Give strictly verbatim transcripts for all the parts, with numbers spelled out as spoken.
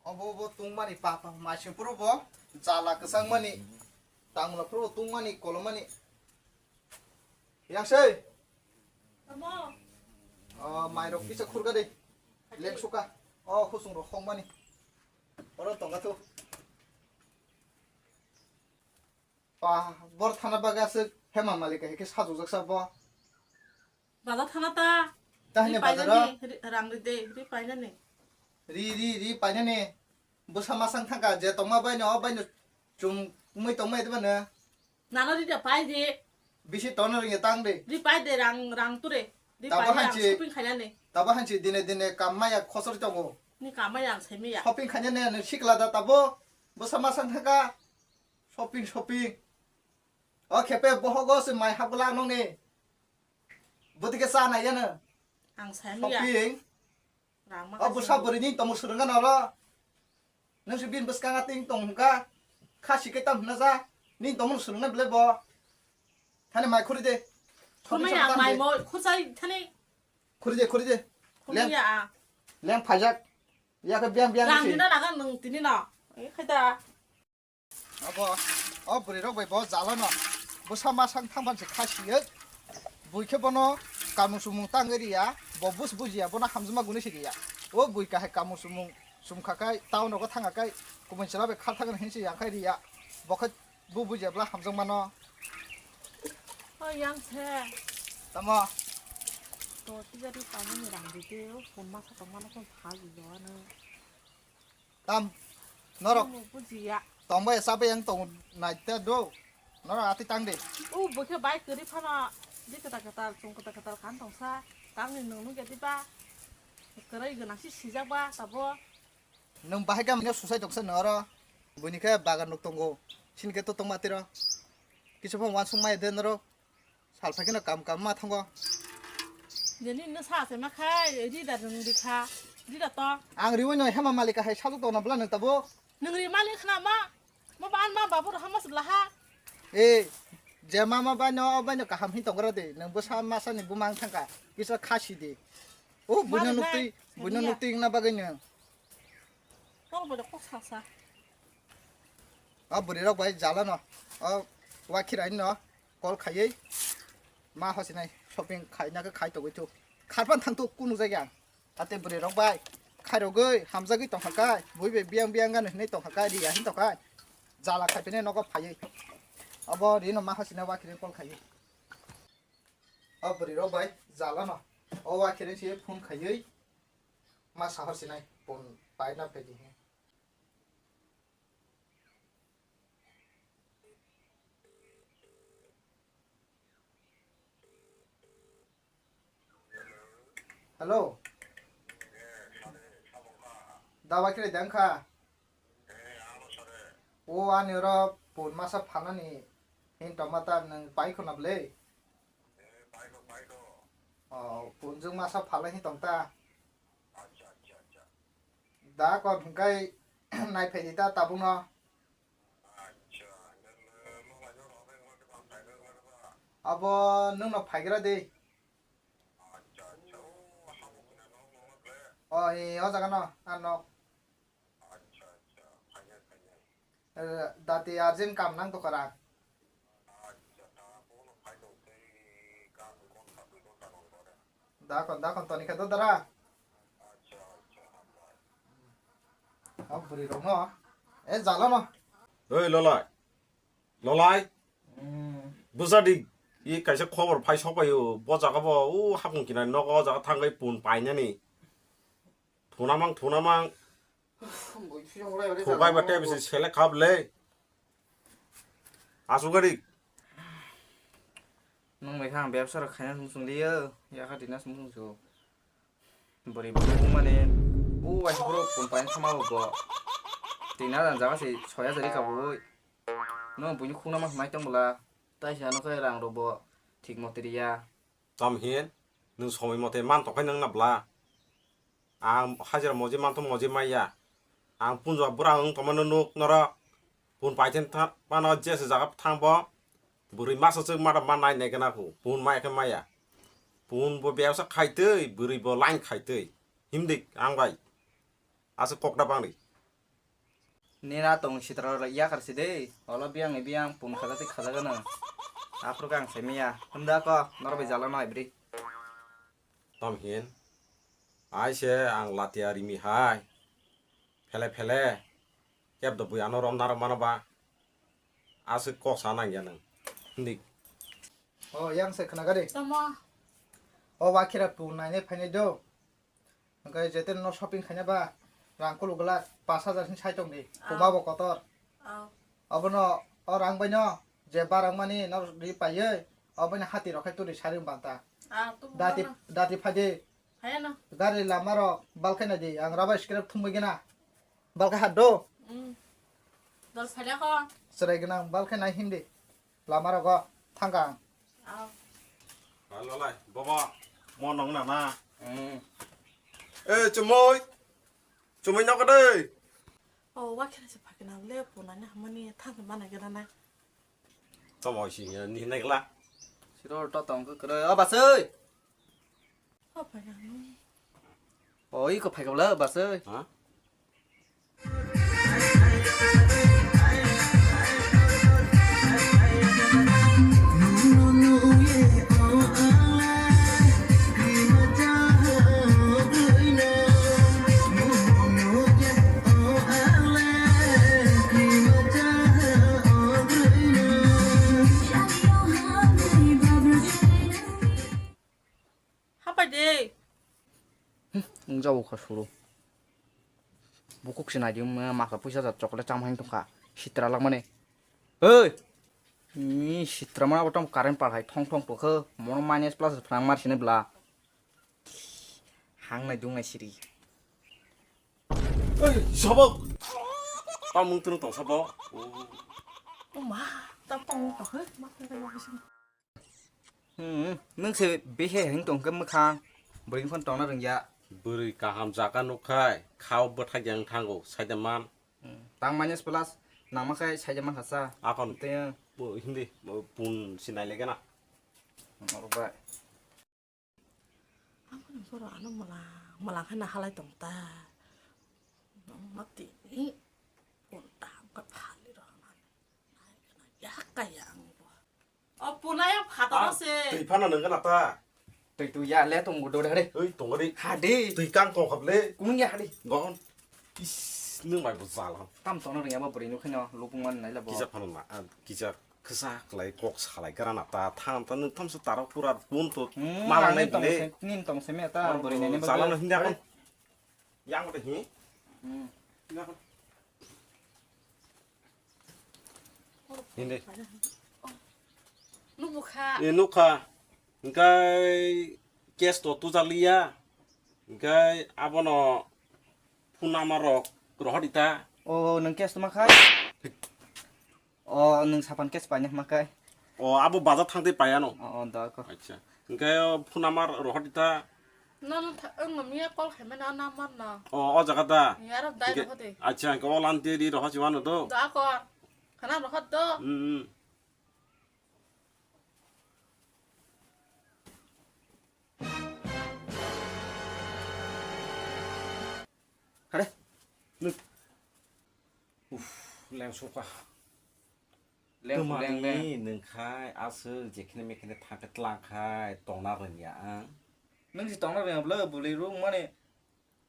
Obo bo tungmani papa maising phuru bo jala kwchangmani, tangmula phuru bo tungmani kolomani. Yang sei. Tamo. O mairok kisa khurga de. Leng suka. O khusung rok khongmani. Oro tonga tu. Pa, bor thana bagwi aswk Hema Malika hai khe sajokjak sa bo. Bazar thana ta. Ta hini bazar o? Ri painani, ri, rang ri de, ri painani. Ri, ri, ri painani. Bwsa masang thangkha, je tongma baino, o baino chum mui tongma edibano. Nano ri da pai de. Bisi tono ringya tang de. Ri pai de, rang, rang ture. Ri tabo pai de, ang hanchi, shopping khainani. Tabo hanchi dine dine kam maya khosor tongo. Ni kam maya ang sai maya. Shopping khainani, nung sikla da tabo. Bwsa masang thangkha. Shopping, shopping. O khepe bohogo se mai habwla nongni. Bwtwi khe cha nai yano. Ang sai maya. Shopping. Rang ma o bwsa bwrwi ni tongmung swrwngna noro. Nung se bini bwskango ting tong hwnka. Kha sikhe tam hwnna ja. Ni tongmung swrwngna belai bo. Thani mai khuri de. Khurmai shopping ang mai mo khurchai thani. Khuri de, khuri de. Khurmai ya ang. Leng phaijak. Ya khe biang biang. Rang si. Dina naga nung tini no. Ai khaida. Abo, o bwrwi rok bai bo jala no. Bwsa masang thang phan se kha siyek. Bui khe bono kamung sumung tangwi riya. Bo bus bujiya, bono hamjama guni si riya. O bui kahai kamung sumung sumkha kai, town rogo thangkha kai, kubun chwla bai khar thangkha hinsi yang khai riya. Bo khe bu bujiya bwla hamjak mano. O yang se. Tamo? To tijari tamo ni rang dite, o phone masa tong mano phone pha ji do ano. Tam, norok. Omo bujiya. Tongbai sabai yang tong nai te do. Norok ati tang de. U bokhe bai kwrwi phano di kwtal kwtal, chwng kwtal kwtal khan tongsa. Tamni nung nugya diba? Kwrwi gwnang si sijak ba tabo. Nung bahai gam ne susai tongsa noro. Buini khe bagan nuk tongo. Sini khe to tongma tiro. Kisa phang wansuk mai de norok. Sal phai kheno kam kam ma thango. Jeni no sa se ma khai, ri da rung di kha, ri da to. Ang riwi no Hema Malika hai sajwk tongna bwla nung tabo. Nung ri malik khna ma, ma ban ma babu roham ma sibla ha. E, je ma ma bai no, bai no kaham hin tongra de, nung bwsa masa ni bumang thangka, kisa khasi de. O buino nukti, buino nukti na bagwi nung. Tol bo de kok sa sa. A bwrwi rok bai jala no, o wakhirai no. Call khaiwi ma hosinai shopping khaina khe khai togwi thu. Kharpan thang thu kunu jagya. Ate bwrwi rok bai khairogwi hamjagwi tongkha kai, bui bai biyang biyang gano hinwi tongkha kai, riya hin tongkha. Jala khai phinai nogo phaiwi. Abo rino ma hosinai wakhirai call khaiwi. O bwrwi rok bai jala no. O wakhirai se phone khaiwi ma sa hosinai phone paina phaidi he. Hello. Dawa kire dang kha. O ani oro pun masa phalani hin tongma ta nung pai khuna ble. O punjung masa phalai hin tong ta. Da kon hingkai nai phai di ta tabuk no. Abo nwng no phaigra de. O, e, o jaga no, ano. Dati urgent kam nang tokha rang. Dakon, dakon, toni khe do dara. O bwrwi rok no. E jala no. Oi lolai. Lolai. Bwsa di. I kaisa khobor phai sok bai o. Bo jaga bo u hapung kinani nogo o jaga thangwi pun painani. Thunamang, thunamang. Thubai ba tebisi selek khap le. Asugari. Nung bai kha ang bebsa rok khaina sung sung liyo. Yakha tina sung sung su. Bwrwi bwrwi mani. U waisa bro pun pain thama bo. Tina dan jaga si soya jari ka bui. No buini khungna ma mai tong bula. Tai sa no khe rang rok bo thik motri ya. Tam hin, nwng somoi mote man tongkha nwng na bla. Ang hajira moje man tong moje maya. Ang punjo bwrang wng tongmano nuk norok. Pun paithen tha-, phano jesa jaga thang bo. Bwrwi masa chwk mada ma nai nai gana khu. Pun maya khe maya. Pun bo bebsa khai twi, bwrwi bo line khai twi. Himdik ang bai. Aswk kokda bangri. Nina tong sitra rok yakar si de. Olo biyang ni biyang pun khaja ti khaja gana. Aphuru kang se miya. Hunda ko norok bai jala no ibri. Tom hin. Ai se ang latia rimi hai. Phele phele. Kep do bui ano rom naro mano ba. Aswk kok sa nang ya nang. Hindi. O yang se khna gari. Tamo. O wa khira tu nai ne phai ne do. Hwnkhe jeter no shopping khaina ba rang kulu glak pash hajar hin sai tong di. Ah. Kuma bo kotor. Ah. Obono o rang bai no je barang mani no ri paiye obono hati rok khai turi sari banta. Ah, tu dati, bana. Dati phai di. Phai no. Gari lama rok bal khai na di ang rubber scrap thum bai gana. Bal khai hat do. Hmm. Dol phai da ko. Serai gana bal khai nai hin di. Lama rogo thangkang. Aw. Lalai, baba, mo nong na na. Hmm. Eh, chumui. Chumui nok de. Oh, wa khe se phakna le punani hamani thang mana gana na. Tomo si ni nai gla. Siro to tong ko kre. O basui. O, iko phai kabla bas oi. Ha? Hapai de. Hmm, wng jabo kha suru. Bukuk se nai di, wngma masa puisa jat chocolate cham hain tongkha. Sitra langmani. Oi! Ni sitra mana botom current pal hai thong thong tokho. Mono minus plus phnang mar sini bla. Hang nai dung nai siri. Oi, sabo. Tamung tung tong sabo. Oma, tam tong tong he. Ma tong tong he. Hmm, nwng se behe hing tong khe mwkhang, bwrwi phone tongna rwngya. Bwrwi kaham jaga nukkhai, khao bwthai yang thango, saida man. Hmm, tang minus plus, nangma khai saida man hasa. Akon tei bo hindi, bo pun sinai lege na. Norok bai. Ang kono boro ano mwlang, mwlang hai na halai tong ta. Nong mati ni pun tam ka phali ro na. Nai kana ya ka ya ang bo. O punai o phataro se. Twi phano nang kana ta. Twi tu ya le tong do re. Oi tong ri. Ha de. Twi kang kong khap le. Kung ya ha de. Gon. Is nung bai bo jala. Tam tong na ring ya bo bwrwi nukhe no lupung man nai la bo. Kisa phano na, ah, kisa khasa klai kok salai gara na ta tham ta nung tham sa taro pura pun to. Hmm, malang nai nin tong bile. Se, nin tong se me ta bwrwi nai ne jala no hinda kon. Yang de hi. Hmm. Hinda kon. Hindi. Nubukha. E nukha. Hingkai case to tujaliya. Hingkai abono phunama rok rohor ita. O nung case tuma khai. O nung sapan case paina ma khai. O abo bazar thangte payano. O o da ko. Acha. Hingkai phunama rohor ita. Nono tha-, wng no miya call khaimani o number no. O, o jaga da? Yaro dai rohode. Acha, hingke o lan teri roho chimano do? Da ko. Khana rohod do? Mm, mm. Hare. Nuk. Uf, leng suka. Leng, leng, leng. Twmani nwng khai aswk jekhene mekhene thangkhe tlang khai tongna rwngya ang. Nwng se tongna rwngya bwle bwrwi rwng mani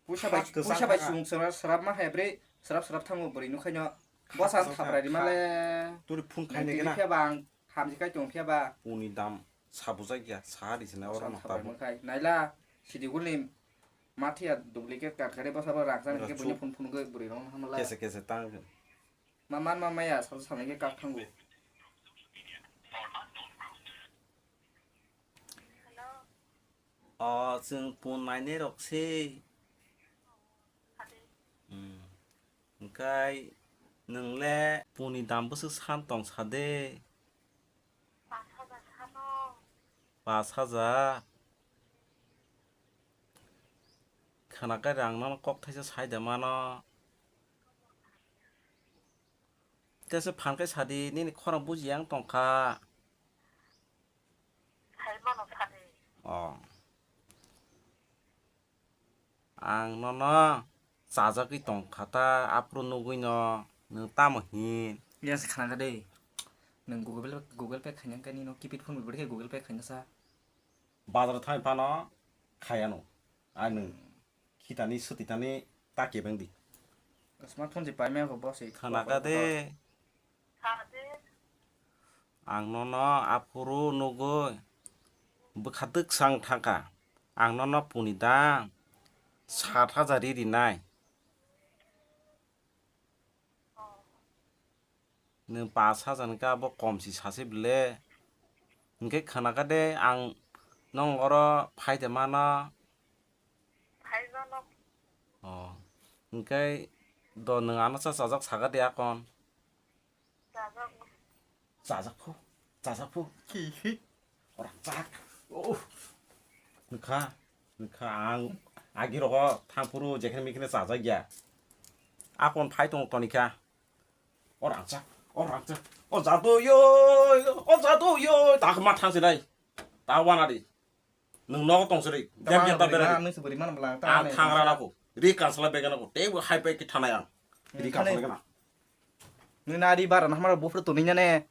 puisa bai, puisa bai chwng srap, srap ma hai bre srap srap thango bwrwi nukhaino. Bosa ang thaprai rima le. Turi phone khai nai gana. Phiya ba ang hamsi khai tong phiya ba. Puni dam sabujak ya sa di sina oro no tabo. Naila sidigul ni mathiya duplicate card khai bosa ba rang san ke bwrwi phone phone ke bwrwi rong hamla. Kese kese tang. Maman mamaya sal samai ke kak thango. O chwng pun nainai rok se. Hmm. Hwnkhe nwng le puni dam bwswk san tong sa de? Pas hajar. Khwnakhai rang no kok thaisa sai da mano. Tesa phan khe sadi nini khorang buji yang tongkha. Sai mano sadi. Oh. Ang nono chajagwi tongkha ta, aphuru nugwi no Nwng tamo hin? Yang se khana ka de. Nwng Google Pay, Google Pay khaina kani no keypad phone bai bwrwi khe Google Pay khaina sa. Bazar thai phano khayano. Ai nwng khitani swtitani ta kebeng di. Smartphone je paimaya ko boss. Khana ka de. Ang nono aphuru nugwi bwkha twk sang thangkha. Ang nono puni da sat hajar ri rinai. Nwng pas hajar hwnkhe abo kom si sase bile. Hwnkhe khana ka de ang nong oro phai de mano. Phai mano. Oh. Hwnkhe do nwng ano cha chajak saka de akon. Chajak. Chajak phu. Chajak phu. Ki hi? Ora chak. Oh. Nukha. Nukha ang agi rogo thang phuru jekhne mikhne chajak ya. Akon phai tong toni kha. Ora chak. Ora chak. O jadu yo. O jadu yo. Tak ma thang silai. Ta wana di. Nwng nogo tong siri. Tama Gap gap ta beri berari. Na, nwng se beri mana bela. Ang thang rana ko. Ri kansala begana ko. Tei bo hai pai ki thanai ang. Ri kansala gana. Nwng na ri bara na hamara bufru tuni nyane.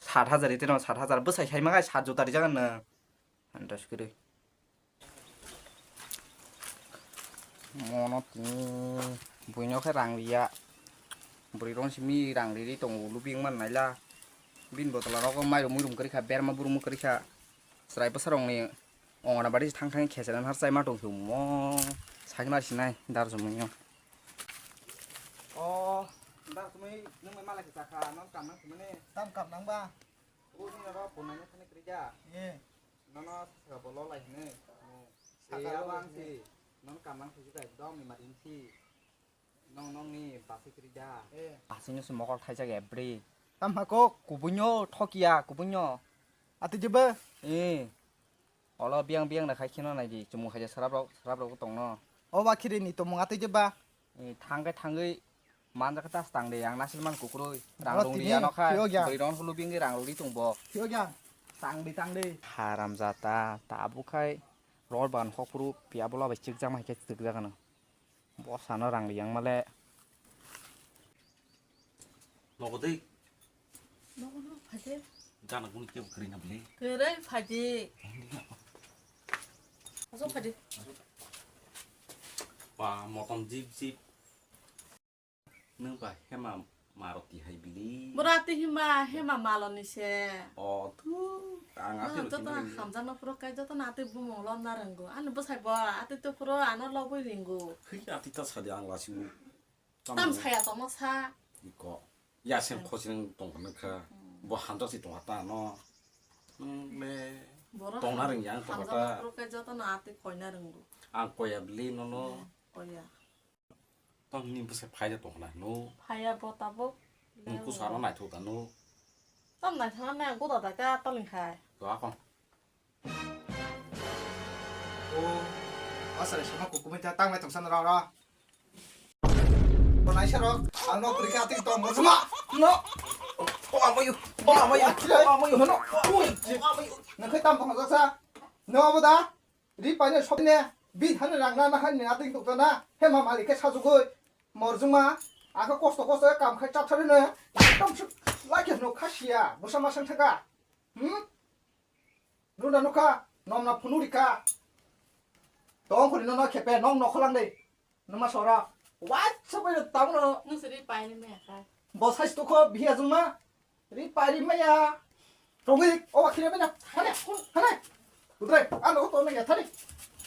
Sat hajar ite no sat hajar bwsai sai magai sat juta ri jagan na. Andas kiri. Mono tini buino khe rang riya. Bwrwi rong simi rang riri tongo lubing man naila. Bini botolo rogo mairum muirum kwrwi kha berma burum kwrwi kha. Chwrai bwsarokni Anganabadi thang thang khe chwrai har chai ma tong thung mo. Sakna sinai dar jumui no. O dar jumui nung mai mala kisa kha non kam nang simane. Tam kam nang ba. O ni ro punai ne thani krija. Ye. Nono saka bolo lai hine. Saka abo ang si. Non kam nang thisi kai dom ni madin si. Nong nong ni basi krija. Asing no se mokol thaijak ebri. Tam hako kubunyo thokia kubunyo. Ati jeba. Eh. Olo biang biang na khai kheno nai di chumung khaija sarap rok sarap rok tong no. O ba khiri ni tomung ati jeba. Eh, thang kai thangwi manjak ta stang de yang nasil man kukrui. Rang rung di ano khai. Bwrwi rong hulu bing rang rung di tung bo. Thio gyang. Tang di tang di. Haram jata ta abu khai. Ror ban hok puru pia bola bai chik jang mai khe chik jagano. Bosano rang yang male. Nogo dei. Nogo no phaide. Gana guni kebo kri na bile. Kere phaide. Aso phaide. Ba motom jip jip. Nung ba hema maroti hai bili. Bora ti hima hema maloni se. O tu. Ang ati joto hamjama puro kai joto na ati bumung lom na renggo. Ani bwsai bo ati to puro ano lobwi ringo. Hei ati ta sadi ang lasimu. Tam saya tongma sa. Iko. Yasen khosing tongkha nukha. Bo hamjak si tongkha ta no. Nung le. Tongna rengya ang tongkha ta. Hamjama puro kai joto na ati koina renggo. Ang koya bili nono. Koya. Tong ni bwsai phai de tong na no. Phaiya bo tabuk. Nung kusa no naithok ta no. Tam naithok na goda da ka taling khai. To akon. O, asare sama kukumai ta tang naithok san ra ra. Bo naisa rok, ang no puri ka ti tong mo suma. No. O amayu, o amayu, o amayu no. Nang khai tam tong sa. No abo da. Ri paine sopne bi thani rang na na hani na ding tuk na he ma malik khe sajugoi morjuma aka kosto kosto kam khai chat thari ne tam suk lai khe no khasia busa ma sang thaka hmm runa nukha nom na phunu rika tong khuri no no khepe nong no kholang de. Numa sora. What? Sabai no tamo no. Nung siri pai ni me kai. Bo size to kho bihi ajung ma. Ri pai ri maya. Tongwi o khire bena. Hane. Hane. Udre. Ano to me ya thari.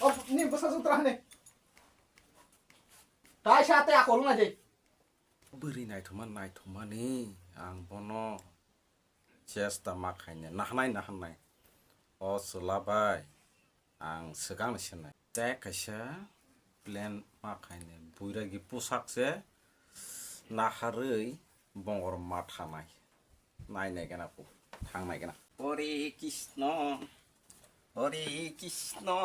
O ni bwsa sutra hane. Tai sa te akol na je. Bwrwi naithoma naithoma ni ang bono. Chesta ma khaine nahanai nahanai. O chwla bai ang swkang ni sinai. Tei kaisa plan ma khaine buiragi pusak se naharwi bongor ma thanai. Nainai gana pu thangnai gana. Hare Krishna, Hare Krishna,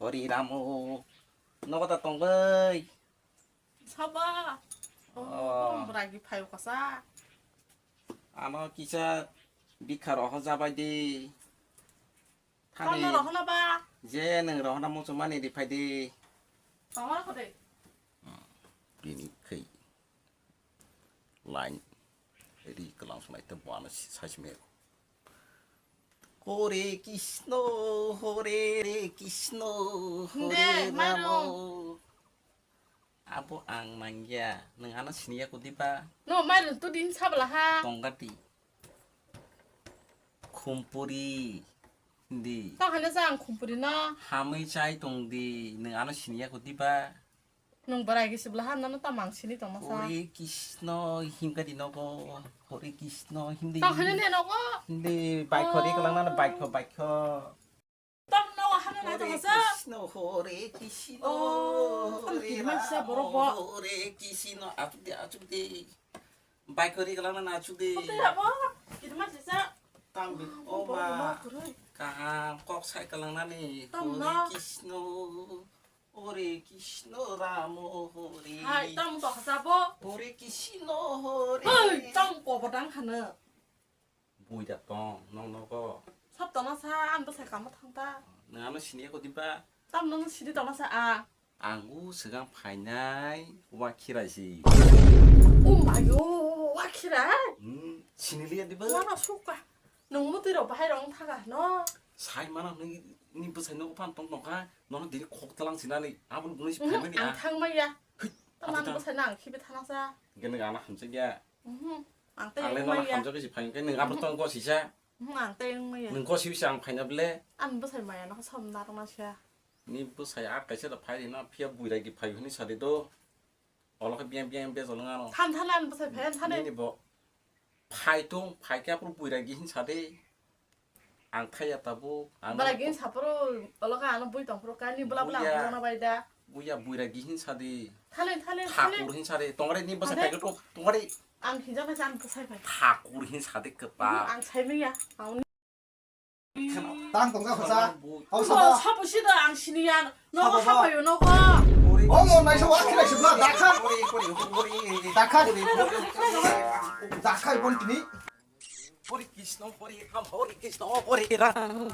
Hare Ramo. Nogo da tong bai. Sabo. Oh, oh. Borong bwragi phaio kasa. Ano kisa bikha roho jabai di. Tamo roho na ba? Je nung roho na muchung mani di phai di. Tamo roho de. Hmm, bini khai. Line. Ri kwlang sunai te buano si-, sai simi. Hore Krishna, Hore Krishna, Hinde, Hore Rama. Mairung. Abo ang nangya, nwng ano siniya kodiba? No, mairung tu din sabla ha. Tongkati. Khumpuri. Di. Tang hane sa ang khumpuri no. Hamwi chai tong di, nwng ano siniya kodiba? Nwng borai gisi bwla ha, nono tamo ang sini tongma sa. Hore Krishna himkha di nogo. Hore Krishna himdi. Tamo hwnwi ne nogo? Hindi, baikho ri kwlang nana, baikho, baikho. Tamo nogo hano nai tongma sa. Hore Krishna, Hore Krishna, oh, tamo Hore kirima sa borok bo. Rama, Hore Krishna, achuk di, achuk di. Baikho ri kwlang nana, achuk di. Kote abo? Kirima sisa. Tamo, oh, oh, ma. Borok ma kwrwi. Kaham, kok sai kwlang nani. Tamo Hore no. Krishna. Hore Krishna Ramo Hore. Hai, tamo to khasa bo. Hore Krishna Hore. Hai, tamo ko bodang khana. Buida tong, nong nogo. Sab tona sa, ang bwsai kamo thang ta. Nwng ano sini ko diba? Tam nong sini tona sa a. Ang o swkang phainai, wa khirai si. O mayo, wa khirai? Hmm, sini liya diba? Wa no suka. Nwng mutwi rok bahai rong thaga no. Sai mana nini bwsai no phan tong tong kha, nono diri khok talang sinani, aboni bunui si phaimani a. Ang thang maya. Hei, tamang bwsai nang khibi thana sa. Gene gana hamsa ya. Mhm. Ang tei ang le nono maya. Hamsa bisi phai khe nwng abro tong ko sisa. Mhm, ang tei maya. Nwng ko sisa ang phaina bele. Ang bwsai maya no som narwkna sa. Ni bwsai a kaisa da phai rina phiya buirai gi phai hwnwi sadi do. Olo khe biang biang bejol wng ano. Than than ani bwsai phai than. Nini bo phai tong, phai khe aphuru buira gihin sa de. Ang thaiya tabuk, ang bara gihin sa phuru olo khe ano bui tong phuru kani bwla bwla ang phuru bai da. Buya buira gihin sa de. Thale thale thale. Thakur hin sa de. Tongre ni bwsai phai khe to, tongre. Ang hinja na jan bwsai phai. Thakur hin sa de kwpa. Ang sai maya. Ang Tang tong ka khosa. Hau sabo. Sabo sida ang siniya. No sabo hapai no ko. Omo naisa wa khilai sibla dakha. Dakha. Dakha bon tini. Hori Krishna, Hori Ram, Hori Krishna, Hori Ram.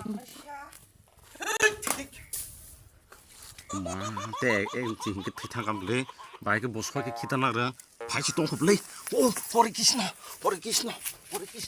Ma, te, e, ti hingke thwi thang kam le. Bai ke boswa ke khita nang re. Phai si tong khup le. Oh, Hori Krishna, Hori Krishna, Hori Krishna.